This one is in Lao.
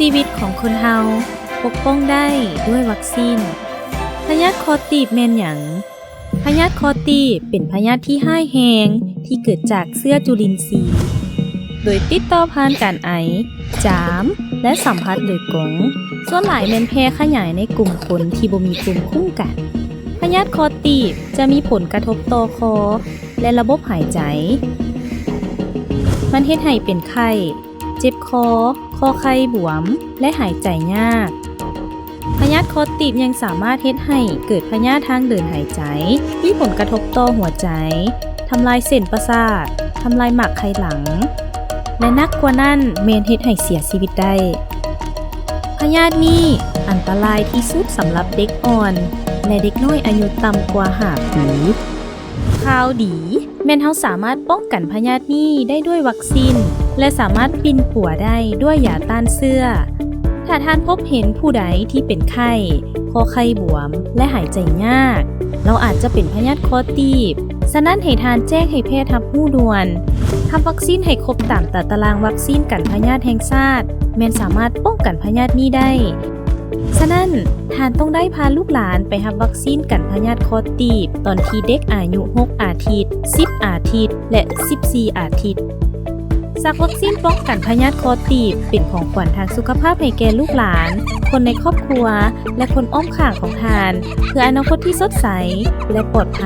ຊີວິດຂອງຄົນເຮົາປົກປ້ອງໄດ້ດ້ວຍວັກຊີນ. ພະຍາດຄໍຕີບແມ່ນຫຍັງ? ພະຍາດຄໍຕີບເປັນພະຍາດທີ່ຮ້າຍແຮງທີ່ເກີດຈາກເຊື້ອຈຸລິນຊີ ໂດຍຕິດຕໍ່ຜ່ານການໄອ, ຈາມ ແລະ ສຳຜັດໂດຍກົງ. ສ່ວນຫຼາຍແມ່ນແຜ່ຂະຫຍາຍໃນກຸ່ມຄົນທີ່ບໍ່ມີພູມຄຸ້ມກັນ. ພະຍາດຄໍຕີບຈະມີຜົນກະທົບຕໍ່ຄໍ ແລະ ລະບົບຫາຍໃຈ. ມັນເຮັດໃຫ້ເປັນໄຂ້, ເຈັບຄໍ, ຄໍໄຂ່ບວມ ແລະ ຫາຍໃຈຍາກ. ພະຍາດຄໍຕີບຍັງສາມາດເຮັດໃຫ້ເກີດພະຍາດທາງເດີນຫາຍໃຈ, ມີຜົນກະທົບຕໍ່ຫົວໃຈ, ທຳລາຍເສັ້ນປະສາດ, ທຳລາຍໝາກໄຂ່ຫຼັງ ແລະ ໜັກກວ່ານັ້ນແມ່ນເຮັດໃຫ້ເສຍຊີວິດໄດ້. ພະຍາດນີ້ອັນຕະລາຍທີ່ສຸດສຳລັບເດັກອ່ອນ ແລະ ເດັກນ້ອຍອາຍຸຕ່ຳກວ່າຫ້າປີ. ຂ່າວດີແມ່ນເຮົາສາມາດປ້ອງກັນພະຍາດນີ້ໄດ້ດ້ວຍວັກຊີນ ແລະ ສາມາດປິ່ນປົວໄດ້ດ້ວຍຢາຕ້ານເຊື້ອ. ຖ້າທ່ານພົບເຫັນຜູ້ໃດທີ່ເປັນໄຂ້, ຄໍໄຂ່ບວມ ແລະ ຫາຍໃຈຍາກ, ລາວອາດຈະເປັນພະຍາດຄໍຕີບ. ສະນັ້ນໃຫ້ທ່ານແຈ້ງໃຫ້ແພດຮັບຮູ້ດ່ວນ. ຮັບວັກຊີນໃຫ້ຄົບຕາມຕາຕະລາງວັກຊີນກັນພະຍາດແຫ່ງຊາດ ແມ່ນສາມາດປ້ອງກັນພະຍາດນີ້ໄດ້. ສະນັ້ນ, ທ່ານຕ້ອງໄດ້ພາລູກຫຼານໄປຮັບວັກຊີນກັນພະຍາດຄໍຕີບ ຕອນທີ່ເດັກອາຍຸຫົກອາທິດ, ສິບອາທິດ ແລະ ສິບສີ່ອາທິດ. ສັກວັກຊີນປ້ອງກັນພະຍາດຄໍຕີບເປັນຂອງຂວັນທາງສຸຂະພາບໃຫ້ແກ່ລູກຫຼານ, ຄົນໃນຄອບຄົວ ແລະ ຄົນອ້ອມຂ້າງຂອງທ່ານ ເພື່ອອະນາຄົດທີ່ສົດໃສ ແລະ ປອດໄພ.